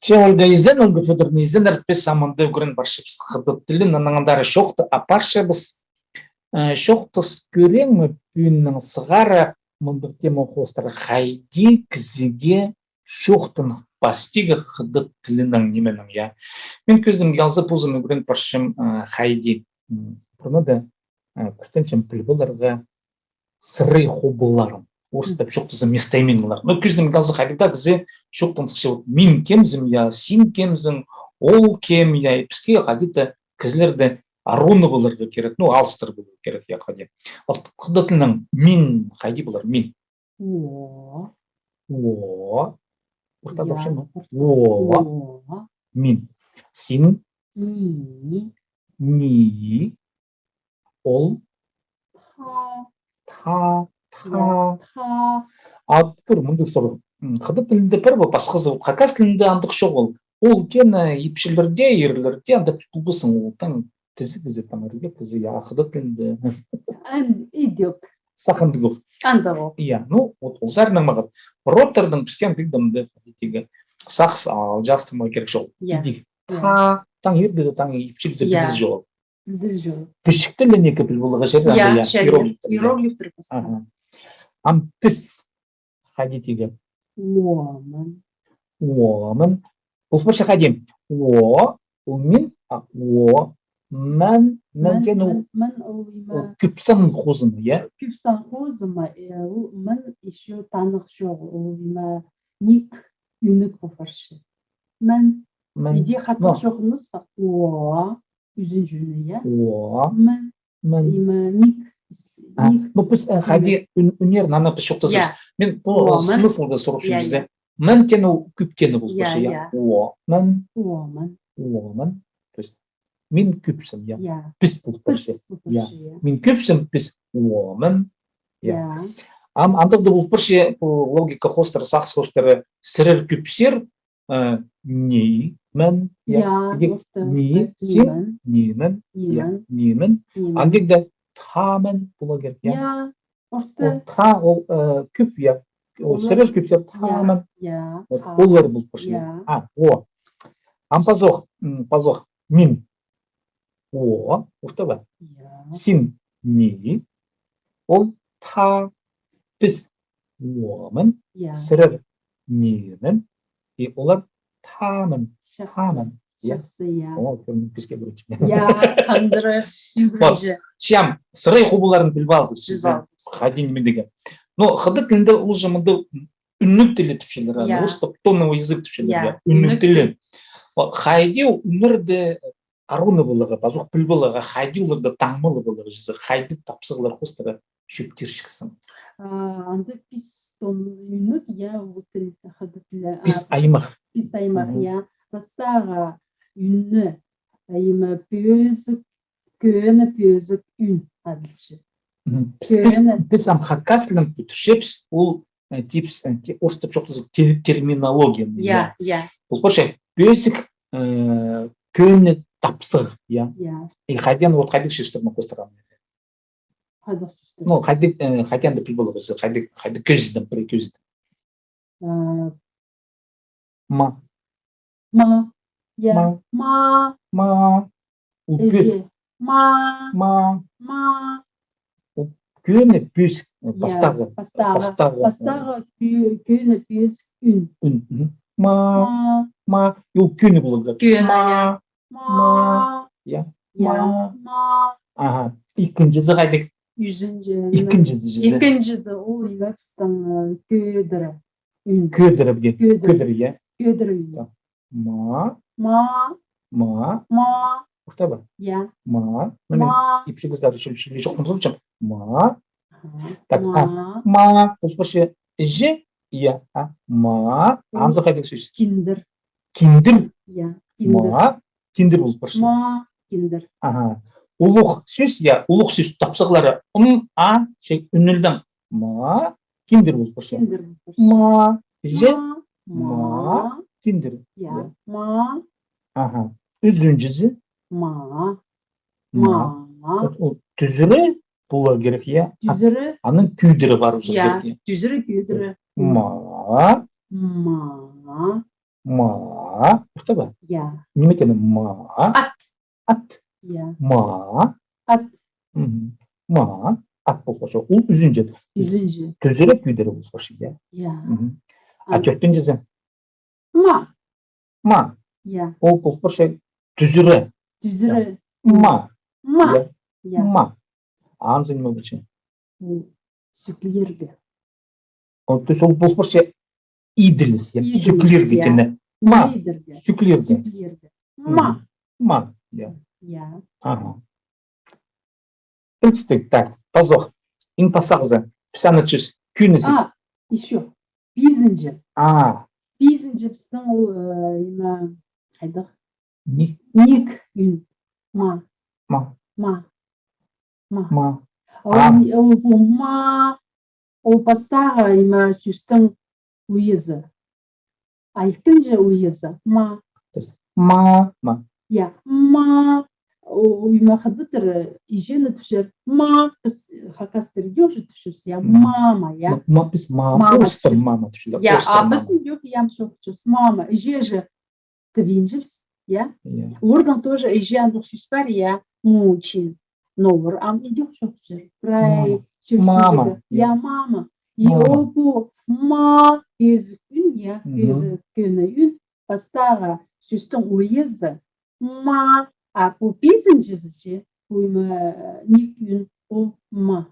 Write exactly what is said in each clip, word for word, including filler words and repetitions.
Че, Ольга, изен, Ольга Фёдоровна, изеннер, піс амды ӱгрен парчабыс хыдат тілін, анаң андар чоохты апарчабыс. Э, чоохтас кӧрең ме, пӱӱннең сығара мындағ тема хоостыра: хайди кізіге чоохтанып пастирға хыдат тілінең, нименең, я. Мин кӧзідімге алза, позым ӱгрен парчам, э, хайди. М, пурнада, э, кӱстенчем піліп аларға сырай хубуларын. Орыстап чоохтаза, местоимениелер. Ну, кӧзідімге алза, хайдағ даа кізі чоохтан сыхча, вот, мин кемзім, я, син кемзің, ол кем, я, и піске хайди-да кізілерді арунып аларға кирек, ну, алыстырып аларға кирек, я, хайди. Вот, хыдат тілінең мин хайди полар, мин. О. О. Орта, я, вообще, ну. О. О. Мин. Син. Ни. Ни. Ол. Та. Та. Та. Я, та. А кӧр, мындағ сурығ. М, хыдат тілінде пір бе, пасхазы, вот, хакас тілінде андағ чоғыл. Ол кені ипчілерде, ирлерде, анда полбассың, ол таң тізі кізі, таң иргі кізі, я, хыдат тілінде. Ан идӧк. Сах андағ ох. Андағ ох. Я, ну, вот, ол сарнаң мағат. Родтардаң піске андағ даа мында, тигі, сағыс алҷаастырмай кирек чоғыл. Я. Идӧк. Я. Та, таң иргі кізі, таң ипчі кізі, я, пілдіс чоғыл. Пілдіс чоғыл. Пічіктелі неке піл поларға чарир, я, анда, я, чарир. Иероглифтер, я. Иероглифтер пасха. Аха. Ам піс хайди тигі? Уомын. Уомын. Ол пасха хайди? О, ол мин, а, о, мін, мін, мін теен ол, мін, мін ол, име, ол кӧп сан хозымы, я? Кӧп сан хозымы, э, ол мін ещё танығ чоғыл, ол, име, ник, ӱнніг пол парча. Мін. Мін. Иди хатап, но, чоғынмас па? О. Ӱзінҷі ӱні, я? О. Мін. Мін. Име, ник. А, ник. Ну, піс, э, хайди ӱн-, ӱннерін ана піс чоохтазабыс. Я. Мин пу, э, уомын, смыслды сурапчам, я, чізе. Я. Мін теен ол кӧп теені пол парча, я, я. Уомын. Уомын. Уомын. То есть, мин кӧпсім, я. Я. Піс пол парча. Піс пол парча, я. Мин кӧпсім, піс уомын. Я. Я. Ам андағ даа пол парча, пу логика хоостыра, сағыс хоостыра, сірер кӧпсер, э, нимен, я. Я, иди, орта, ни, орта, син, нимен. Нимен, я, нимен. Нимен. Нимен. Андағ даа тамен поларға кирек, я. Я, орта. Ол та, ол, э, кӧп, я. Ол, олар, сірер кӧпсер, я, тамен. Я, вот, та. Олар пол парча, я. Я. А, о. Ам пазох, м, пазох, мин. О, орта ба? Я. Син, ни. Ол та, піс, уомын. Я. Сірер, нимен. И олар, тамен. Чахсы. Тамен. Я. Чахсы, я. О, кӧрдің, піске кӧрінче. Я, хандыра, вот, сӱгінче. Че ам сырай хубуларын піліп алдыбыс. Піліп алдыбыс. Хайди ниме тигі. Но хыдат тілінде уже мында ӱнніг тілі тіпчелер, я, орыстап тоновый язык тіпчелер, я, я. Ӱнніг тілі. Ӱнніг тілі. О, хайди ӱннерді арунып аларға, пазох піліп аларға, хайди оларны таңмалап аларға, чізе, хайдағ тапсағлар хоостыра чӧптирчексің? А, анда пис тон ӱнніг, я, ол тіл, хыдат тілі, а, пис аймах. Пис аймах, мгм, я. Пастағы ӱнні, а, име, пӧзік, кӧні пӧзік ӱн адалча. Мгм. Піс, піс, кӧні, піс ам хакас тілін пӱдірчебіс, ол, э, типс, э, те-, орыстап чоохтаза, те-, терминология, я, я, я. Ол парча пӧзік, э, кӧні тапсағ, я. Я. И хайди аны, вот хайдағ сӧстернең хоостыра? Хайдағ сӧстер? Ну, хайдағ, э, хайди анда піл поларға, хайдағ, хайдағ кӧзідім, пірее кӧзідім. Э, ма. Ма. Я. Ма. Ма. Ма. Ол пӧзік. Ма. Ма. Ма. Ол кӧні пӧзік, э, я, пастағы, пастағы, пастағы, пастағы кӧ-, кӧні пӧзік ӱн. Ӱн, мгм. Ма. Ма. Ма. И ол кӧні поларға. Кӧні, ма, я. Ма. Ма. Я. Я. Ма. Ма. Аха. Ікінҷізі хайдағ? Ӱзінҷі. Ікінҷізі, чізе. Ікінҷізі, ол ниме, пістің, э, кӧдірі. Ӱн. Кӧдірі, кӧдірі. Кӧдірі, я. Кӧдірі ӱн. Так. Ма. Ма. Ма. Ма. Орта ба? Я. Ма. Ма. Мына ипчі кізілер чіли, чіли чоохтанза, ма. Аха. Так, а, ма. Ма. Ол парча же, я, а, ма. Ол анзы хайдағ сӧс? Киндір. Киндір? Я, киндір. Ма, киндір пол парча. Ма, киндір. Аха. Улуғ сӧс, я, улуғ сӧс тапсағлары м, а, че, ӱннелдең. Ма, киндір пол парча. Киндір пол парча. Ма, же, ма, ма, киндір. Я, я. Ма. Аха. Ӱзінҷізі? Ма. Ма. Ма. Вот, вот, тӱзірі поларға кирек, я. Тӱзірі. А, аның кӧдірі пар уже, я, кирек, я. Тӱзірі, кӧдірі. Ма. Ма. Ма. А, орта ба? Я. Ниме теені ма? Ат. Ат. Я. Ма. Ат. Мгм. Ма. Ат полып парча. Ол ӱзінҷі. Ӱзінҷі. Тӱзіре, кӧдіре полып парча, я. Я. Мгм. А тӧртінҷізі? Ма. Ма. Я. Ол полып парча тӱзіре. Тӱзіре. Я. Ма. Ма. Я. Я. Ма. Анзы ниме полча? Ол сӱклерге. Ол, то есть ол полып парча иділіс, я. Иділіс, сӱклерге, я. Теені. Ма. Иділерге. Сӱклерге. Сӱклерге. Ма. Мгм. Ма. Я. Я. Ага. Пілдістіг, так, пазох. Иң пастағызы. Піс аны чӧс. Кӧні сӧс. А, ещё. Пизінҷі. А. Пизінҷі пістің ол, э, ниме, хайдағ? Ниик. Ниик ӱн. Ма. Ма. Ма. Ма. Ма. Ол, а, ол, ол ма, ол пастағы, ниме, сӧстің уйазы. А ікінҷі уйазы. Ма. Ма, ма. Я, ма. О, ниме, хыдаттар, э, іҷені тіпчелер. Ма, піс, э, хакастар іҷе тіпчебіс, я. Мгм. Мама, я. Ма, ма, піс ма, мама орыстар тіпчебіс. Мама тіпчелер, я, орыстар а піс мама. Ӱдӧк, я, чох тіпчебіс. Мама, іҷе же. Тіп итчебіс, я. Я. Ордаң тоже іҷе андағ сӧс пар, я. Мучин. Но олар ам ӱдӧк чоохтир. Прай мама. Чӧрчезер. Мама. Я, мама. И мама. Ол пу ма, пӧзік ӱн, я, мгм, пӧзік кӧні ӱн. Пастағы сӧстің уйазы. Ма. А пу пизінҷізі че, пу ниме, ниик ӱн, ол ма.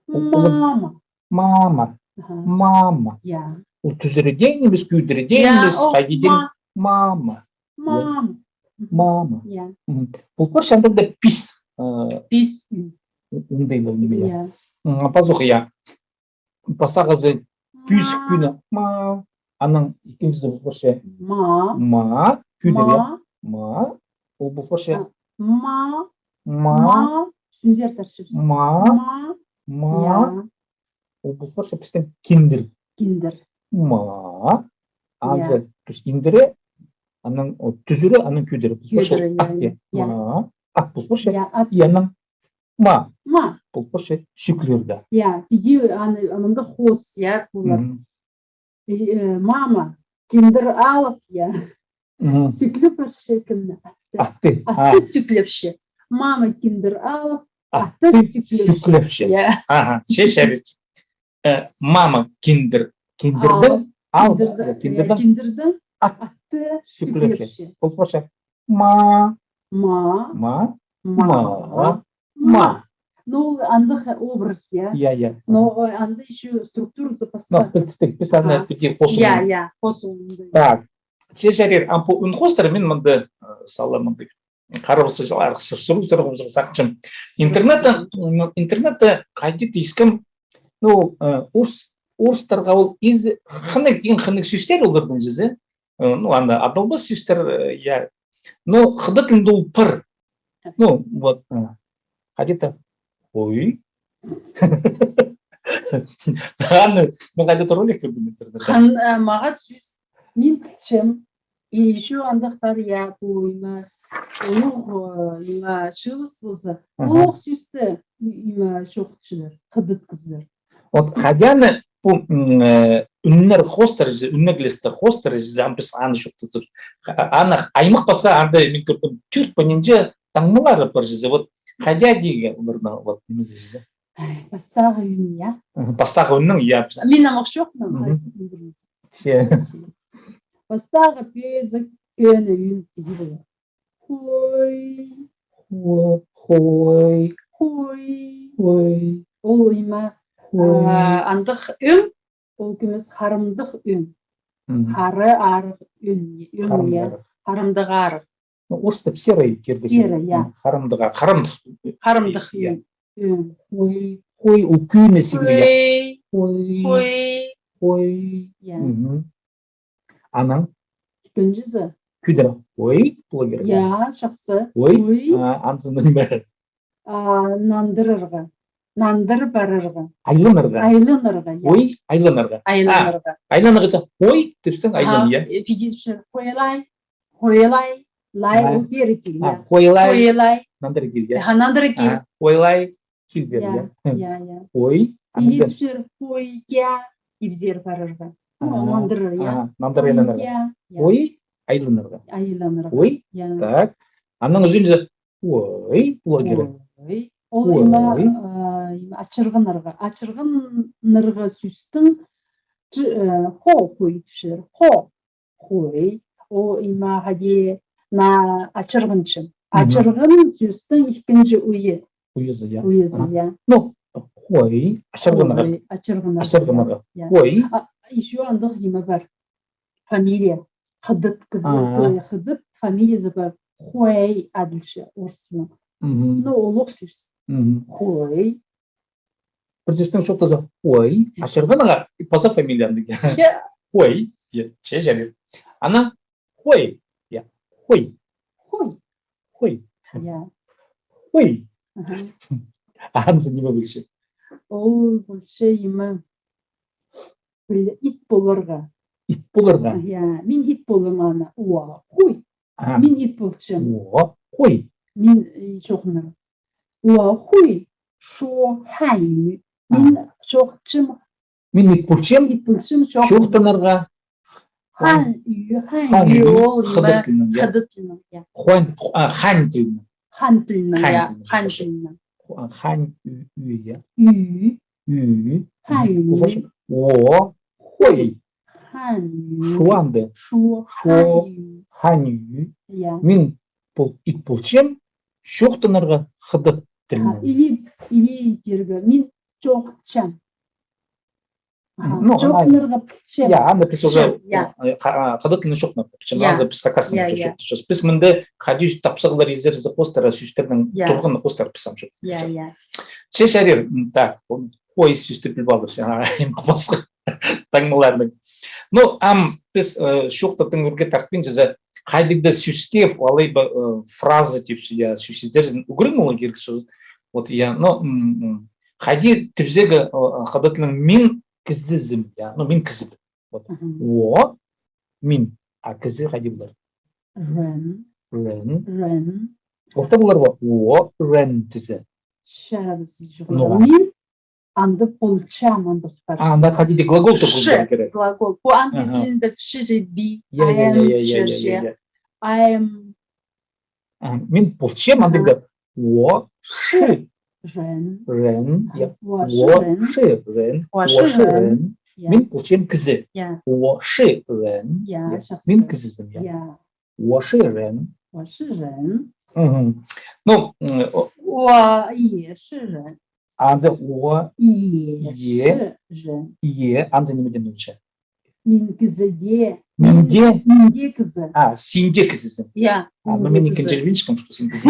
Ол, ол мама. Мама. Аха. Мама. Я. Ол тӱзіре дее нимес, кӧдіре дее нимес, я, ол хайди дее ма. Мама. Я. Мама. Мгм. Мама. Я. Мгм. Пу парча андағ даа пис, э, пис. М. Оңдайлығ ниме, я. Я. М, пазох, я. Пастағызы пӧзік ӱні. Ма. Анаң ікінҷізі пу парча. Ма. Ма. Кӧдіре. Ма. Ма. Ол пу парча. А, ма. Ма. Ма. Сӱнзер тарчыбыс. Ма. Ма. Ма. Я. Ол пу парча пістің киндір. Киндір. Ма. Я. Анзы, то есть индіре, анаң, о, тӱзіре, анаң кӧдіре. Пу парча. Кӧдіре, я, ат, я, я. Я. Ма. Ат пу парча. Я, ат. Я, анаң ма. Ма. Пу парча сӱклерге. Я, піди аны, мында хоос, я, полар. Мгм. Э, э, мама, киндір алып, я. Мгм. Сӱклеп парча кемні? Атты. Атты. Атты, а, сӱклепче. Мама киндір алып, атты, атты сӱклепче. Сӱклепче. Я. Аха, че чарир. Э, мама киндір. Киндірді ал, ал, киндірді, э, киндірді, э, киндірді, ат, атты сӱклепче. Сӱклепче. Пу парча. Ма. Ма. Ма. Ма. Ма. Ма. Ну, андағ образ, я. Я, я. Но, э, анда ещё структуразы пасха. Но, пілдістіг, піс аны, аха, піди хосым. Я, я, хосым. Так. Че чарир, ам пу ӱн хоостыра, мин мында, э, сала мында. Харабысча, арғысча сурығ сурғабызарға сағынчам. Интернетте, м, интернетте хайди тізең, ну, э, орыс, орыстарға ол из хынығ, иң хынығ сӧстер оларның чізе. Э, ну, анда адалбас сӧстер, э, я. Но хыдат тілінде ол пар. Ну, вот, э, где-то, ой. Аны, ну, где-то ролик кӧрдім интернетте. Хан, э, мағат сӧс. Мин пілчем. И ещё андағ пар, я, пу, ниме, улуғ, э, ниме, чыылыс полза. Аха. Улуғ сӧсті, ниме, чоохтапчалар, хыдат кізілер. Вот, хайдағ-да пу, м, э, ӱннер хоостыра чізе, ӱннеглестер хоостыра чізе, ам піс аны чоохтазар. А-, аны аймах пасха, анда мин кӧрдім, тӧрт пе нинҷе таңмалары пар чізе. Вот, хайдағ тигі оларның, вот, нимезі чізе. Ай, пастағы ӱн, я? Мгм, пастағы ӱннің, я. Мин ам ох чоохтанам, мгм, хайзы ӱн пірдеезі. Че. Пастағы пӧзік кӧні ӱн, иди полар. Хой. Хо-, хой. Хой. Хой. Ол ниме, хой, а, андағ ӱн, ол кӧмес, харымдығ ӱн. Мгм. Хары арығ ӱн, ӱн, я. Харымдығ арығ. Харымдығ арығ. Ну, орыстап серый кирді. Серый, я. М, харымдығ, харымдығ. Харымдығ, я, ӱн. Ӱн. Хой, хой, ол кӧні сигілі, я. Хой. Хой. Хой. Хой. Я. Мгм. Анаң? Ікінҷізі. Кӧдіре. Ой, блогер. Я, чахсы. Ой. Ой. А, анзынаң ба? А, нандырарға. Нандыр парарға. Айланарға. Айланарға, я. Ой, айланарға. Айланарға. А, айланарға. Ой, тіпчең айлан, я. А, э, піди тіпче. Хойлай. Хойлай. Лай, а, ол пеер кил, а, я. Хойлай. Хойлай. Нандыр кил, я. Аха, нандыр кил. А, хойлай. Кил пеер, я. Я, я, я. Ой, піди тіпче, ой, я. Ибзер парарға. Ну, аха, нандырар, я. Аха, нандырар, ой, нандырар. Я, я. Ой, Айланарға. Айланарға. Ой? Я. Так. Анаң ӱзінҷі ой, блогеры. Ой. Ол има, а, има ачырғанарға. Ачырғанарға сӧстің чи-, э, хо, хой тіпчелер. Хо, хой. О, има хайди на ачырғанчым. Ачырған сӧстің ікінҷі уйы. Уйызы, я. Уйызы, я. Ну, хой, ачырғанарға. Ачырғанарға. Ачырғанарға. Я. Хой. А, ещё андағ има пар. Фамилия. Хыдат кізі, хыдат фамилиязы пар. Хуэй адалча орыснаң. Ну, улуғ сӧс. Хуэй. Пір сӧстің чоохтаза, хуэй, ачырғанарға, и паза фамилияны. Хуэй, я, че чарир. Ана хуэй, я, хуэй. Хуэй. Хуэй. Я. Хуэй. Аха. Анзы ниме полча? Ол полча има. Піле, ит поларға. Ит поларға? Я, мин ит полам ана. Уа, хуй. Аха. Мин ит полчам. Уа, хуй. Мин, э, чоохтанар. Уа, хуй. Шуо ханьюй. Мин чоохтанчам. Мин ит полчам. Ит полчам чоохтанарға. Ханьюй, ханьюй ол ниме? Хыдат тілінең, я. Хыдат тілінең, я. Хуан, а, хань тілінең. Хань тілінең, я, хань тілінең. Хань ӱ, ӱ, я. Ӱ. Ӱ. Хань ӱ. О, хой. Хань ӱ. Шуанды. Шуо. Шуо. Хань ӱ. Я. Мин пол, ит полчам чоохтанарға хыдат тілінең. Или, или тирге, мин чоохтанчам. Аха. Ну, чоохтанарға пілчем. Я, анда піс уже, я, хыдат тілінең чоохтанарға пілчем. Я. Анзы піс хакас тілінең чоохтанчабыс. Піс мында хайди тапсағлар изерзе, постыра сӧстернің турғанын постыра піс ам чоохтанчабыс. Я, я. Че чарир, м, так, он, ой, сӧсті піліп алды сен, а, пасха таңмаларның. Ну, ам піс, э, чоохтатың ӱрге тартпинча за, хайдағ-да сӧске, алай ба, э, фраза тіпче, я, сӧс изерзін, ӱгрен ол кирек сӧс. Вот, я, но, м, м, хайди тіпчезің, э, хыдат тілінең мин кізізім, я, ну, мин кізібін. Вот. О, мин, а кізі хайди полар? Рен. Рен. Рен. Орта полар ба? О, рен тізе. Чарабас, чох. Ну, мин анда полчам, анда пар. А, анда хайди-да глагол тударға кирек. Глагол. Пу англий тілінде піс чи би. Я, я, я, я, я, я, я. I am. А, мин полчам, анда да о, ши. Рен. Рен, я. О, ши рен. О, ши рен. О, ши рен. Я. Мин полчам кізі. Я. О, ши рен. Я, я. Мин кізізім, я. Я. О, ши рен. О, ши рен. Мгм. Ну, м, о, о, е, ши рен. Анзы о, е, е, ши рен. Е, анзы ниме теен полча? Мин кізіде. Минде? Мин, минде кізі. А, синде кізізің. Я, а, ну, минде кізі. Мин ікінҷілебинчем, что син кізі.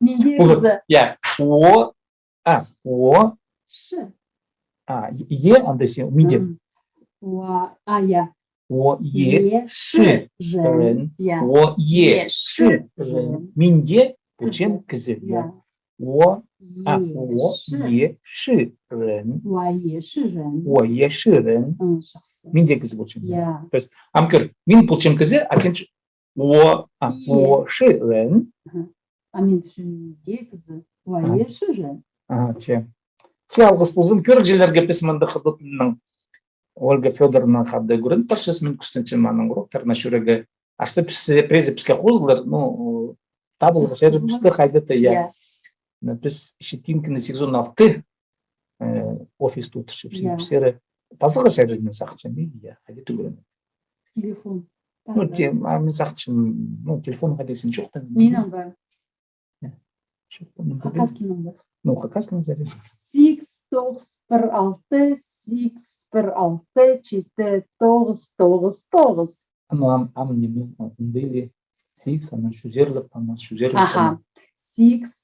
Минде кізі. Я, о, а, о. Ши. А, е, анда син, минде. М. О, а, я. О, е, ши, рен. Я. О, е, ши, рен. Минде полчам кізі. Я. О, а, о, е, ши, рен. О, е, ши, рен. О, е, ши, рен. М, чахсы. Минде кізі полчам. Я. То есть, ам кӧр, мин полчам кізі, а син ч-, о, а, о, ши, рен. Аха. А мин тіпчем, минде кізі. О, е, ши, рен. Аха, че. Че алғыс ползын, кӧрігҷілерге. Піс мында хыдат тілінең Ольга Фёдоровна хада ӱгреніп парчабыс, мин кӱстенчем аның уроктарына чӧрерге. Арса піс, пірее піске хозылар, ну, табыларға чарир пісті хайда-да, я. Я. Піс читінкіні сигізон алты, э, офиста одырчабыс. Я. Піс ары пазарға чарир, мин сағынчам, я, хайди ӱгренерге. Телефон. Ну, те-, а, мин сағынчам, ну, телефон хайда син чоохтаң. Минің пар. Хакасныйның пар. Ну, хакасныйның чарир. Сигіс тоғыс пір алты, сигіс пір алты, читі тоғыс тоғыс тоғыс. Ну, ам, ам ниме, а, андағ ли, сигіс, ана чӱзерлеп, ана чӱзерлеп. Аха. Сигіс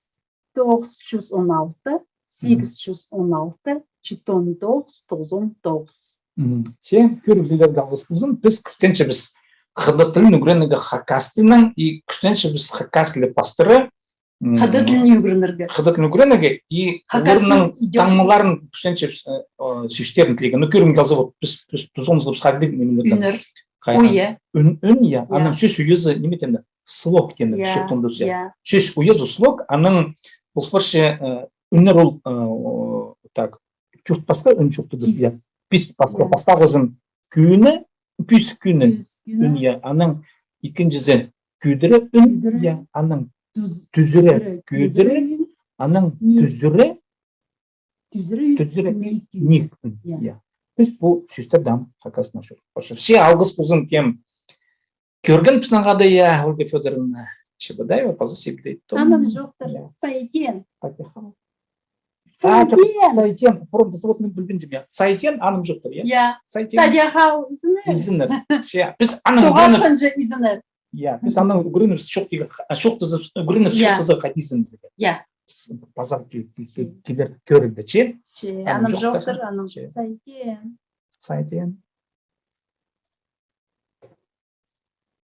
тоғыс чӱс он алты, сигіс чӱс он алты, читон тоғыс, тоғызон тоғыс. Мгм. Че, кӧрігҷілерге алғыс ползын, піс кӱстенчебіс хыдат тілін ӱгренерге хакас тілінең, и кӱстенчебіс хакас тілі пастыра, м, хыдат тілін ӱгренерге. Хыдат тілін ӱгренерге, и оларның таңмаларын кӱстенчебіс, э, о, сӧстерін тілирге. Ну, кӧрімге алза, вот, піс, піс, піс, ӱн, я, аның сӧс уйазы, ниме тееннер, слог тееннер, я. Сӧс уйазы, слог, анаң ол парча, э, ӱннер ол, э, о, так, тӧрт пасха ӱн чоохтадыс, я. Пис пасха, пастағызын кӧні, Пӱскӱнін. Пӱскӱнін. Ӱн, я. Анаң ікінҷізі кӱдіре ӱн, кӱдіре. Я. Анаң тӱзіре кӱдіре ӱн, анаң тӱзіре Тӱзіре ӱн, тӱзіре ӱн, ниик ӱн. Ниик ӱн. Я. Я. Піс пу сӧстерні ам хакаснаң чоохтап парчабыс. Че алғыс ползын кем кӧрген пістің хада, я, Ольга Фёдоровна Чебодаева, паза Сибдей Том. Аным чоохтар. Я. Сайтен. Сайтен. Сайтен. Просто вот мин пілбинчем, я. Сайтен аным чоохтар, я? Я. Сайтен. Садияхал изінер. Изінер. Че, піс аның тоғасханҷа изінер. Я, піс анаң ӱгренербіс, чоохтаза, чоохтаза, ӱгренербіс, я, чоохтаза хати изінзер. Я. Паза ки-, ки-, ки-, килер кӧрігде, че. Че, аным чоохтар, аным. Че. Сайтен. Сайтен.